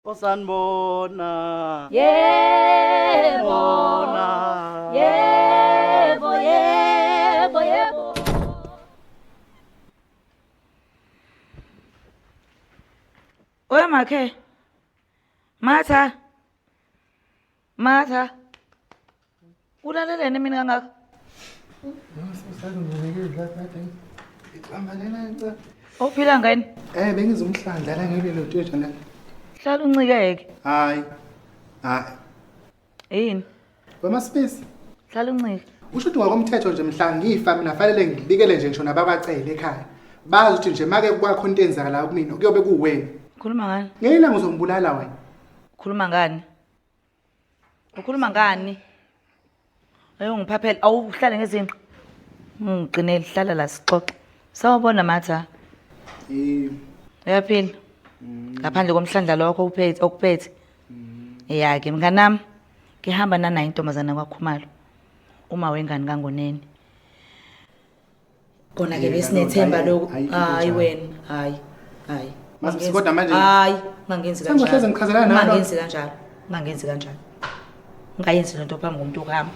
Osanibona. Yebo. Bona. Yebo, yebo, yebo. Oya makhe. Matha. Matha. Ulaleleni mina kangaka? Uphila ngani? Eh bengizomhlandla la ngilelo tshetsha la. Hlala uncikeke. Hayi. Hayi. Yini? Wema space. Hlala uncike. Usho ukuthi ngokomthetho nje mhla ngifa mina fanele ngibikele nje ngisho nababacele ekhaya. Bazi ukuthi nje make kwakho into enzakalayo kumina kuyobe kuwena. Ukhuluma ngani? Ngelinye ilanga uzongibulala wena. Ukhuluma ngani? Ukhuluma ngani? Ayo ngiphaphela awuhlale ngezinqa. Ngiqinele hlala la sixoxe. Sawubona Matha. Eh Uyaphila? Ngaphandle komhlandla lokho uphethe okuphethe. Ya ke mnganami ngihamba nanayo intombazana kwaKhumalo. Uma wengane kaNgoneni. Kona ke Yeka besinethemba loo nto, lokho. ayikho into Hayi enjalo. wena, hayi. Hayi. Mas- kodwa manje- hayi, ungangenzi kanjalo. Sengizohleze ngichazelana nawe lo. Ungangenzi kanjalo. Ungangenzi kanjalo. Ungayenzi lento phambi komuntu okuhamba.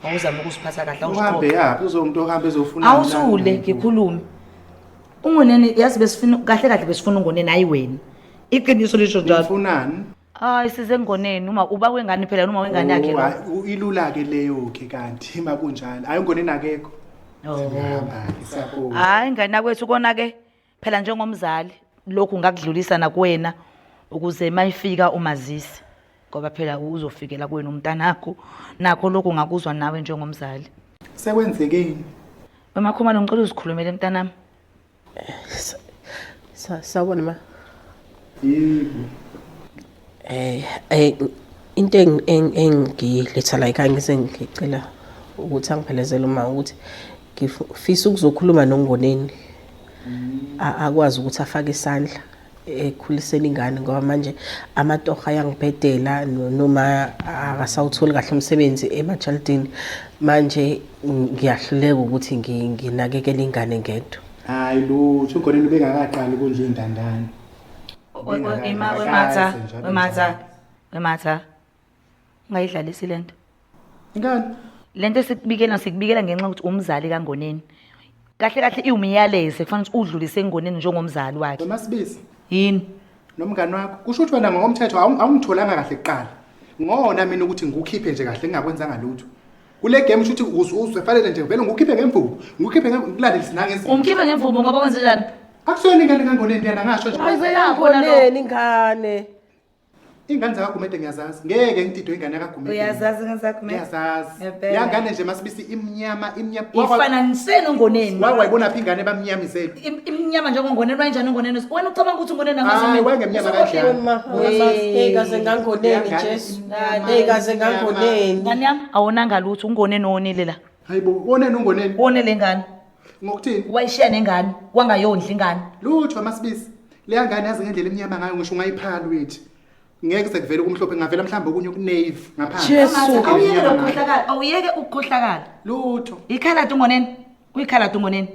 Awuzame ukuziphatha kahle uhambe awuziqoqe. yaphi uzomuntu ohambe ezofuna. Awusule ngikhulume. Ungoneni yazi besifuna kahle kahle besifuna ungoneni hayi wena. Iqiniso lisho njalo. Ufunani? Hayi size ngoneni uma uba wengane phela noma wengane yakhe Oh, lo. hayi, ilula ke leyo ke kanti makunjalo. Hayi ungoneni akekho. Oh. Siyahamba-ke, siyabonga. Hayi ngane yakwethu kona ke phela njengomzali lokhu ngakudlulisa nakuwena ukuze mayifika umazisi ngoba phela uzofikela kuwena umntanakho nakho lokhu ngakuzwa nawe njengomzali. Sekwenzekeni? Wemakhumalo ngicela uzikhulumele mntanami. Sawubona ma. Yebo. Eh into engiletha la ekhaya ngise ngicela ukuthi angiphelezele uma ukuthi ngifisa ukuzokhuluma noNgoneni. Akwazi ukuthi afake isandla ekhuliseni ingane ngoba manje amatoho ayangibhedela noma akasawutholi kahle umsebenzi emajalidini manje ngiyahluleka ukuthi nginakekele ingane ngedwa. Hayi lutho uNgoneni ubengakaqali kunje indandane. Ima wematha wematha wematha ungayidlalisi lento. Ngani? Lento esikubikela sikubikela ngenxa yokuthi umzali kaNgoneni. Kahle kahle iwumyalezo kufanele ukuthi udlulise eNgoneni njengomzali wakhe. Wemasibisi Yini? nomngani wakho kusho ukuthi wena ngokomthetho awungitholanga kahle kuqala. Ngona mina ukuthi ngikukhiphe nje kahle ngingakwenzanga lutho. Kule game kusho ukuthi uzofanele nje vele ngikukhiphe ngemvubu, ngikukhiphe ngikulandelise nangezinto. Umkhiphe ngemvubu ngoba kwenze njani? Akusiyona ingane kaNgoneni leyana ngasho nje. Ayiseyakhona lo. Ngoneni ingane. Ingane zakaGumede ngiyazazi. Ngeke ngididwe ingane yakaGumede. Uyazazi ingane zakaGumede? Ngiyazazi. Ngempela. Leya ngane nje masibisi imnyama imnyama. Ifana nsenongoneni. Wake wayibona phi ingane bamnyamisele? Imnyama njengongoneni wayenjani ungoneni? Wena ucabanga ukuthi ungoneni Hayi wayengemnyama kanjani. Ma, hey kaze ngangoneni Jesu. Hey kaze ngangoneni. Ngane yami awonanga lutho ungoneni owonile la. Hayibo, woneni ungoneni? Wonele ngane. Ngokuthini? Wayishiya nengane, wangayondli ingane. Lutho masibisi. Leya ngane yazi ngendlela emnyama ngayo ngisho ungayiphala uyithi. Ngeke kuze kuvele kumhlophe ngavela mhlawumbe okunye okunavy ngaphansi. Jesu. Awuyeke lokukhohlakala, awuyeke ukukhohlakala. Lutho. Ikhaladi ungoneni? Uyikhaladi ungoneni?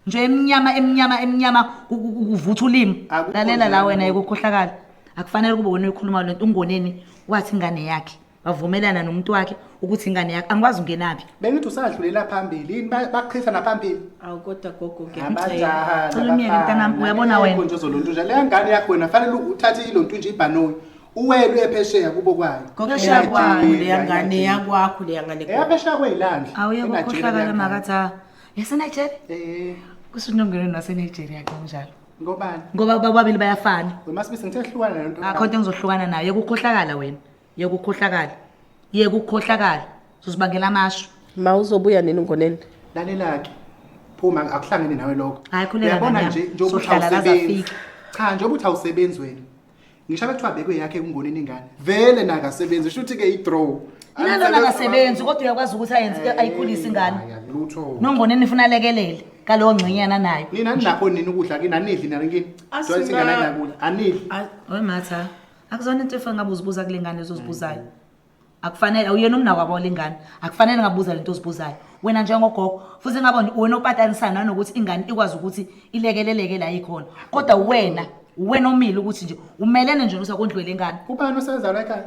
Nje emnyama emnyama emnyama kuvutha ulimi. Akukho Lalela la njalo. wena ukukhohlakala. Akufanele kube wena oyikhuluma lento ungoneni wathi ingane yakhe. Bavumelana nomuntu wakhe ukuthi ingane yakhe angikwazi ungenaphi. Bengithi usadlulela phambili yini bachitha naphambili. Awu kodwa gogo ngiyacela. Abadala. Cela umyeke mntanami, uyabona wena. Nje uzolontu nje leya ngane yakho wena fanele uthathe ilontu nje ibhanoyi. Uwele uye phesheya kubo kwayo. Phesheya kwayo. Leya ngane yakwakho leya ngane. Eya phesheya kweyilandla. Awuyeke ukukhohlakala makatha. YaseNigeria? Eh, Kusunongenweni waseNigeria ke kunjalo. ngobani? Ngoba bobabili bayafana. Wemasibisi ngithe hlukana nalonto. Akho into engizohlukana nayo. Yeke ukukhohlakala wena. Yeke ukukhohlakala. Yeke ukukhohlakala. Uzosibangela amashu. Ma uzobuya nini ungoneni? Lalela ke. Phuma akuhlangene nawe lokho. Hayi, khuleka Uyabona ngane nje yami. njengoba uthi Sohlala laze awusebenzi. afike. Cha njengoba uthi awusebenzi wena. Ngisho bekuthiwa bekwe yakhe kungoneni ingane. Vele nakasebenzi shuthi ke i-draw. Nalona akasebenzi kodwa uyakwazi ukuthi ayenze ayikhulise ingane. Hayi, lutho. Nongoneni ufuna alekelele ngalowo ngxenyana nayo. Nina ninakho nini ukudla kini anidli nani kini? Asina- Jwayele ingane ayinakudla. Anidli. Oy Matha, akuzona into efana ngabe uzibuza kule ngane ozozibuzayo. Akufanele awuyena umnakwabo lengane. Akufanele ngabuza lento ozibuzayo. Wena njengogogo futhi ngabe wena opatanisana nanokuthi ingane ikwazi ukuthi ilekeleleke la ikhona. Kodwa wena Uwena omile ukuthi nje umelene nje usakondliwe lengane. Ubani osebenza la ekhaya?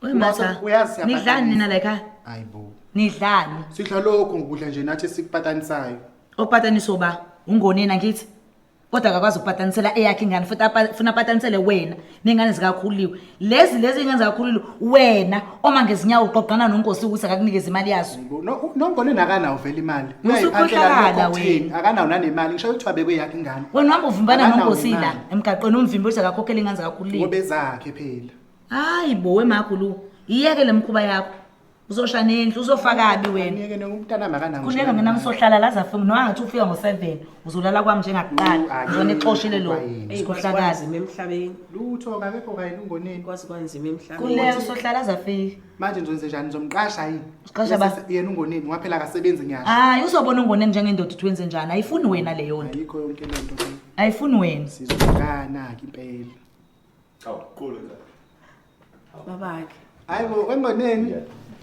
Wematha. Uyazi siyabhadalisa. Nidlani nina la ekhaya? Hayibo. Nidlani? Sidla lokhu ngokudla nje nathi esikupatanisayo. Okupataniso ba ungoneni angithi? Kodwa akakwazi ukupatanisela eyakhe ingane futhi funa apatanisele wena ney'ngane zikakhuliwe. Lezi lezi iy'ngane zikakhuliwe wena oma ngezinyawo uqoqana nonkosi ukuthi akakunikeze imali yazo. Hayibo, nongoneni akanawo vele imali. Usukhohlakala Uyayiphathela wena. wena. Akanawo nanemali. Ngisho ukuthi abekwe yakhe ingane. Wena uhamba uvimbana Akanawo nonkosi la nemali. emgaqweni umvimbi ukuthi akakhokhele iy'ngane zikakhuliwe. Ngoba ezakhe phela. Hayi bo wemakhulu, iyeke le mkhuba yakho. Uzosha nendlu, uzofa kabi wena. Ngiyeke nomntana akanawo. Khuleka mina ngisohlala la zafika noma ngathi ufika ngo-7 uzolala kwami njengakuqala. Ayi, Ngizona exoshile lo. kwayini. Eyi, kwazi Sikhohlakala. kwanzima emhlabeni. Lutho akekho kayini ungoneni. Kwazi kwanzima emhlabeni. Khuleka usohlala zafika. Manje ngizokwenze njani? Ngizomqasha yini? Usiqasha ba? Bese yena ungoneni ngoba phela akasebenzi ngiyasho. Hayi uzobona ungoneni njengendoda ukuthi wenze njani. Ayifuni wena leyo nto. Ayikho yonke le nto. Ayifuni wena. Sizobhekana-ke impela. Awu, qulu la. Babakhe. Hayi bo, wengoneni.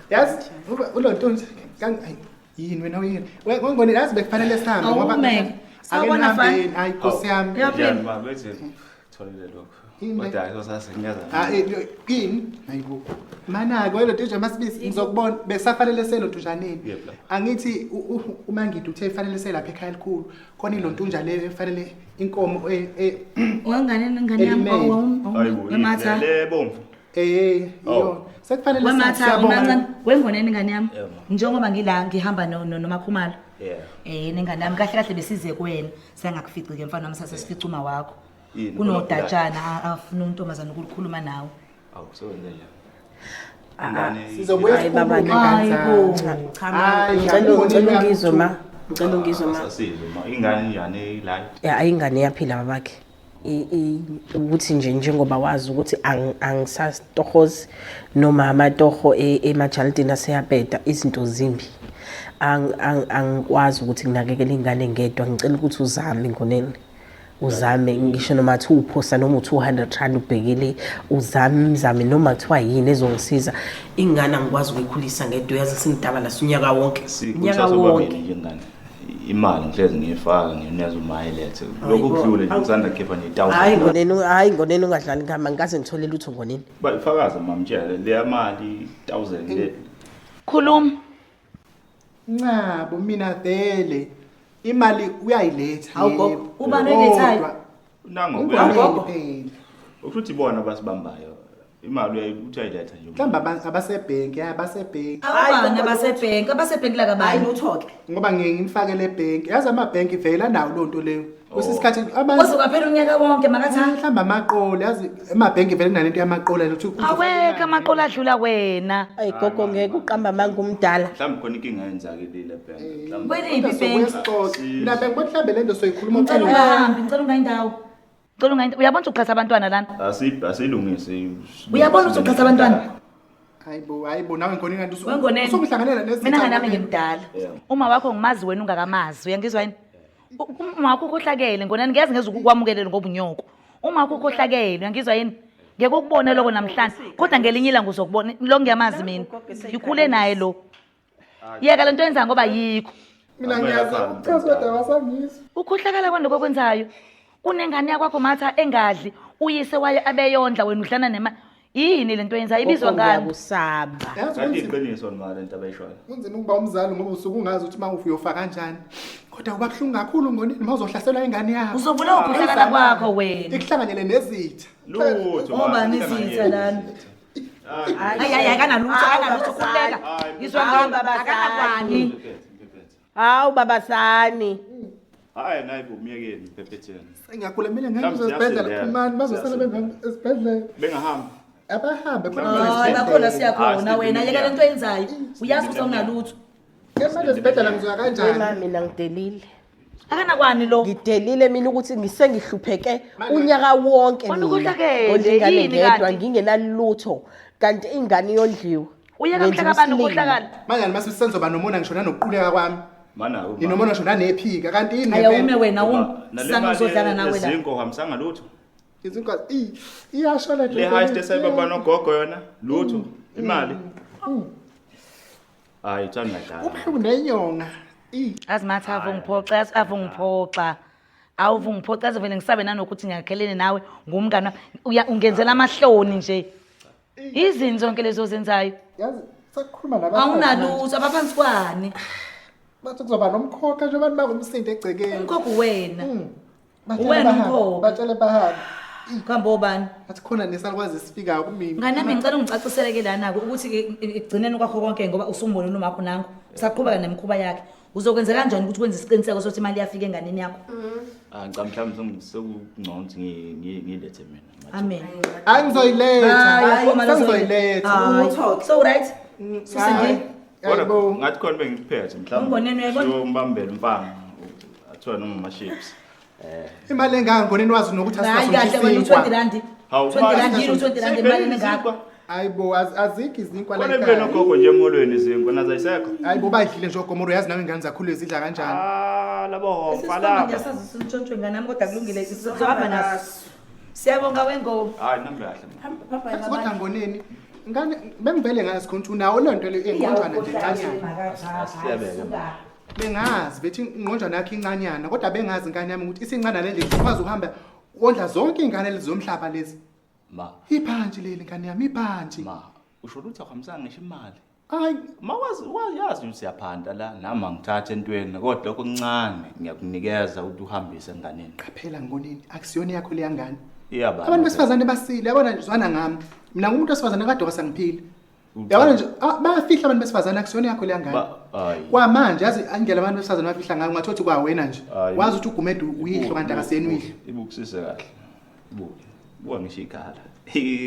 Yazi ulonto nje ayi, yini wena uyini? Wengoneni yazi bekufanele sihambe ngoba Awume. ake Sawubona nihambeni. mfana. Hayi Nkosi yami. Uyaphila? Njani ma bethi tholile lokho. Yini le? Kodwa hayi sasengiyazana. Ha yini? Hayibo. Mana-ke wena nje masibisi ngizokubona bekusafanele selontunjaneni. Yebo lapha. Angithi uma ngidi uthe fanele selapha ekhaya elikhulu. Khona ilontunja le efanele inkomo Wengane ingane yami Elimele. Hayibo. wematha. Le bomvu. Oh. iyona. Sekufanele Wematha siyabonga. umancane. Wengoneni ingane yami. Yebo. Njengoba ngila ngihamba noMakhumalo. Yeah. Nengane yami kahle kahle besize kuwena. Sengakufici ke mfana wami sasesifica uma wakho. Yini, Kunodatshana afuna untombazana ukukhuluma nawe. Awu, sewenze njani? Ingane. Sizobuya Hayi, baba, sikhulume ngane Hayibo. zami. Cha ma, Hayi, ngicela ungoneni ngicela ungizwe ma. uyaphuthu. Ngicela ungizwe ma. Asasizwe ma. Ingane njani la? Ya ayi ingane iyaphila babakhe. Ukuthi nje njengoba wazi ukuthi angisatohozi noma amatoho emajalidini aseyabheda izinto zimbi. Angikwazi ukuthi nginakekele ingane ngedwa. Ngicela ukuthi uzame ngoneni. Uzame ngisho noma kuthiwa uphosa noma u-200 rand ubhekile, uzame imizame noma kuthiwa yini ezongisiza. Ingane angikwazi ukuyikhulisa ngedwa, uyazi singidaba la unyaka wonke. Sikhulisa Unyaka sobabili wonke. nje ingane. Imali ngihlezi ngiyifaka nginikeza uma ilethe. Lokhu kudlule nje ngisanda kukhipha nje 1000. Hayi ngoneni, hayi ngoneni ungadlali ngami, angikaze ngithole lutho ngoneni. Ba ifakaza mamtshele leya mali 1000 le. Khuluma. Ncabo mina vele imali uyayiletha. Hawu, gogo. yebo. Ubani oyilethayo? Kodwa Nango ungoneni Gogo. phela. Ukuthi ibona basibambayo. Imali uyayiletha nje. Mhlawumbe abasebhenki, ya abasebhenki. Abani abasebhenki, abasebhenki la kabani. lutho ke. Ngoba ngiye ngimfakele ebhenki. Yazi amabhenki vele anawo loo nto leyo. Kwesinye isikhathi Kuze kwaphela unyaka wonke makatha. mhlawumbe amaqola, yazi emabhenki vele kunalento yamaqola ukuthi Awekho amaqola adlula wena. Ayi gogo ngeke uqamba amanga umdala. Mhlawumbe khona inkinga eyenzakele ebhenki. Mhlawumbe Kweliphi Kodwa sobuye ibhenki? sixoxe. Mina bengibona mhlawumbe le nto soyikhuluma Ngicela kuphela. ungahambi, ngicela ungayi ndawo. Ngicela ungayi uyabona ukuthi uqhatha abantwana lana? Asilungise. Uyabona ukuthi uqhatha abantwana? Hayibo, hayibo nawe ngkhona ingane Wengoneni. usungihlanganela nezitha. Mina ngane nami ngimdala. Yeah. Uma wakho ngimazi wena ungakamazi, uyangizwa yini? Uma wakho ukhohlakele, ngonani ngiyazi ngeze ukukwamukelela ngoba unyoko. Uma wakho ukhohlakele, uyangizwa yini? Ngeke ukubone lokho namhlanje, kodwa ngelinye ilanga uzokubona. Lo ngiyamazi mina. Ngikhule naye lo. Yeka lento yenza ngoba yikho. Mina ngiyazama ukuchaza kodwa abasangizwa. Ukhohlakala kwaloko okwenzayo. Kunengane yakwakho matha engadli, uyise wayo abeyondla wena udlana nema. Yini lento oyenzayo ibizwa Gogo, ngani? ngiyakusaba. Yazi Kanti kunzima. iqiniso noma lento abayishoyo. Kunzima ukuba umzali ngoba usuke ungazi ukuthi uma uyofa kanjani. Kodwa kuba buhlungu kakhulu ngoneni uma uzohlaselwa ingane yakho. Uzobulawa ukukhohlakala kwakho wena. Ikuhlanganyele nezitha. Lutho. ma, Obani izitha lana? Hayi hayi akanalutho akanalutho khululeka. Ngizwa ngani akanakwani. Hawu babasani. Hayi nayi bomyekeni phephetheni. Ngiyakhula mina ngeke Mhlawumbe esibhedlela siyasindela. phumani bazosala bengami esibhedlela. Bengahambi. Abahambe khona Hayi bakhona siyakhona Ah, wena yeka lento oyenzayo. Uyazi ukuthi awunalutho. Manje esibhedlela ngizoya kanjani? Wema mina ngidelile. Akanakwani lo. Ngidelile mina ukuthi ngisengihlupheke unyaka wonke Wena mina. ukhohlakele, Ngondla ingane yini ngedwa kanti? ngingenalutho kanti ingane iyondliwa. Uyeka Ngenza mhlaka bani isilima. ukhohlakala. Manje mase senzoba nomona ngisho nanokuquleka kwami. Mana Nginomona ngisho nanephika kanti yini Ayawume wena ume. Nale Sami mali uzodlala nawe la. Izinko hambisanga lutho. Izinto iyasho le Le heist esayibamba nogogo yona lutho imali. Hayi thanda ngadlala. Ubuhlungu nenyonga. Azi matha avungiphoxa, yazi avungiphoxa. Awuve ungiphoxa vele ngisabe nanokuthi ngiyakhelene nawe ngumngane wami. Ungenzela amahloni nje. Izini zonke lezo ozenzayo. Yazi sakukhuluma nabafazi. Awunalutho abaphansi kwani. Bathi kuzoba nomkhokha nje abantu bangumsindo egcekeni. Umkhokha uwena. Batshele Uwena bahambe, umkhokha. Batshele bahambe. Kuhamba obani? Athi khona nesalukwazi sifikayo kumina. Mngani wami ngicela ungicacisele ke lana-ke ukuthi ekugcineni kwakho konke ngoba usumbonile umakho nangu usaqhubeka nemikhuba yakhe. Uzokwenza kanjani ukuthi wenze isiqiniseko sokuthi imali iyafika enganeni yakho? Ah, ngicabanga mhlawumbe sekungcono ukuthi ngiyilethe mina. Amen. Hayi ngizoyiletha. Hayi, Hayi phuma sengizoyiletha. Hayi. So right? Susendile. Kodwa Hayibo. ngathi khona bengikuphethe mhlawumbe. Ungoneni uyayibona? Uyombambela umfana. Athiwa noma ama-chips. Imali engaka ngoneni wazi nokuthi Hayi kahle asinaso wena isinkwa. u-20 rand. Hawu, 20 rand yini u-20 rand imali engaka? Hayibo azikho izinkwa la Khona empilweni ekhaya. ogogo nje emholweni izinkwa nazo ayisekho. Hayibo badlile nje ogomoro yazi nawe ingane zakhulu zidla kanjani. Ah, labo Sisikhwama mfalaba. ngiyasazi sintshontshwe ngane yami kodwa kulungile sizohamba naso. Siyabonga wengomo. Hayi nambe kahle. ma. Yazi kodwa ngoneni ngane bengivele ngazi khona ukuthi unawo le nto le engqonjwana nje encanyana. Asiyabeke. ma. Bengazi bethi ingqonjwana yakho incanyana kodwa bengazi ingane yami ukuthi isincane le ndlela ukwazi ukuhamba wondla zonke ingane lezi zomhlaba lezi. Ma, Ibhantshi leli ngane yami ibhantshi. ma, usho ukuthi akuhambisanga ngisho imali. Hayi Ma wazi wayazi ukuthi siyaphanda la nami angithathe entweni kodwa lokho kuncane ngiyakunikeza ukuthi uhambise enganeni. qaphela ngoneni akusiyona yakho leya ngane. Iyababa. Abantu besifazane basile yabona nje zwana ngami. Mina ngumuntu wesifazane kade kwasangiphila. Yabona nje bayafihla abantu besifazane akusiyona yakho leya ngane. Hayi. Kwamanje yazi indlela abantu besifazane bafihla ngayo ungathi uthi kwawena nje. Hayi. Wazi ukuthi ugumede uyihlo kanti akasiyena uyihlo. Ibukusise kahle. Ibuke. Buka ngisho ikhala.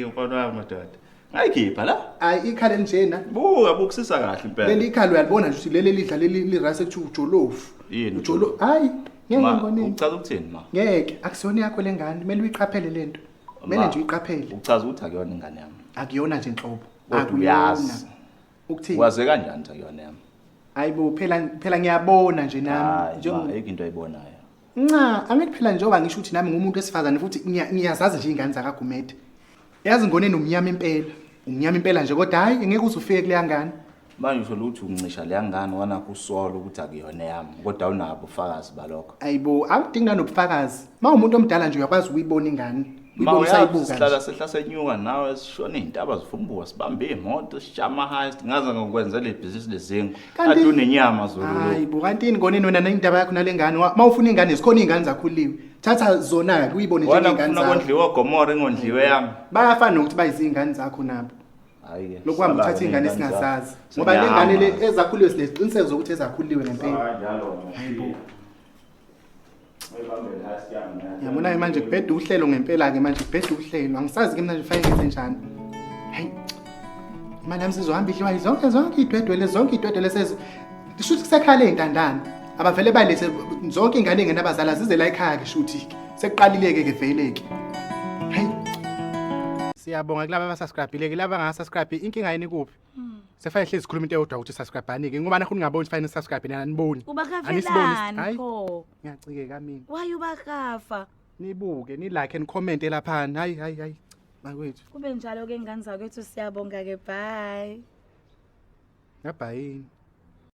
Mfana wami madoda. Ngayikhipha la. Hayi ikhala elinjena. Buka bukusisa kahle impela. Leli ikhala uyalibona nje ukuthi leli lidla leli lirase kuthiwa ujolofu. Yini Ujolo hayi ngeke Ma, ngoneni. uchaza ukuthini ma? Ngeke akusiyona yakho lengane kumele uyiqaphele lento. Kumele Ma, nje uyiqaphele. Uchaza ukuthi akuyona ingane yami. Akuyona nje inhlobo. Kodwa uyazi. Ukuthini? Waze kanjani ukuthi akuyona yami? Hayibo phela phela ngiyabona nje nami. Hayi, ma, Njengo ayikho into ayibonayo. Nca, angithi phela njengoba ngisho ukuthi nami ngumuntu wesifazane futhi ngiyazazi nje ingane zakaGumede. Yazi ngoneni umnyama impela. Umnyama impela nje kodwa hayi ngeke uze ufike kuleya ngane. Manje usho ukuthi uncisha leya ngane wanakho usola ukuthi akuyona yami kodwa awunabo ubufakazi balokho. Hayibo, angidingi nanobufakazi. Ma umuntu omdala nje uyakwazi ukuyibona ingane. Ma Uyibona uyazi usayibuka sihlala nje. sehla senyuka nawe sishona iy'ntaba zifumbuka sibambe iy'moto sishama heist ngaze ngokwenzela ibhizinisi lezinkwa. Kanti- Kade unenyama zulu lo. Hayibo, kanti yini ngoneni wena nendaba yakho nale ngane? Ma ufuna ingane zikhona iy'ngane zakhuliwe. Thatha zona-ke uyibone Wena njengey'ngane kufuna zakho. kondliwa gomora ingondliwe yami. Bayafana nokuthi bayizingane zakho nabo. Hayi ke. Lokuhamba uthatha iy'ngane esingazazi. Ngoba le ngane le ezakhuliwe sinesiqiniseko zokuthi ezakhuliwe ngempela. Hayibo. Yabona-ke manje kubheda uhlelo ngempela-ke manje kubheda uhlelo. Angisazi-ke mina nje fanele ngenze njani. Hayi. Imali yami sizohamba idliwa zonke zonke iy'dwedwe lezi zonke iy'dwedwe lezi Shuthi kusekhala ey'ntandane. Abavele balethe zonke iy'ngane ey'ngenabazali azize la ekhaya-ke shuthi-ke. Sekuqalile-ke ke vele-ke. Hayi. Siyabonga kulaba abasubscribe-ile laba abangasubscribe inkinga yini kuphi? Sefanele hlezi sikhuluma into eyodwa ukuthi subscribe-ani-ke ngoba nakho ningaboni fanele nisubscribe nina aniboni. Anisiboni. Ubakafelani Hayi. pho? Ngiyacikeka mina. Why ubakafa? Nibuke, ni-like and comment laphana. Hayi hayi hayi. Bakwethu. Kube njalo ke ngane zakwethu siyabonga ke bye. Ngabhayini.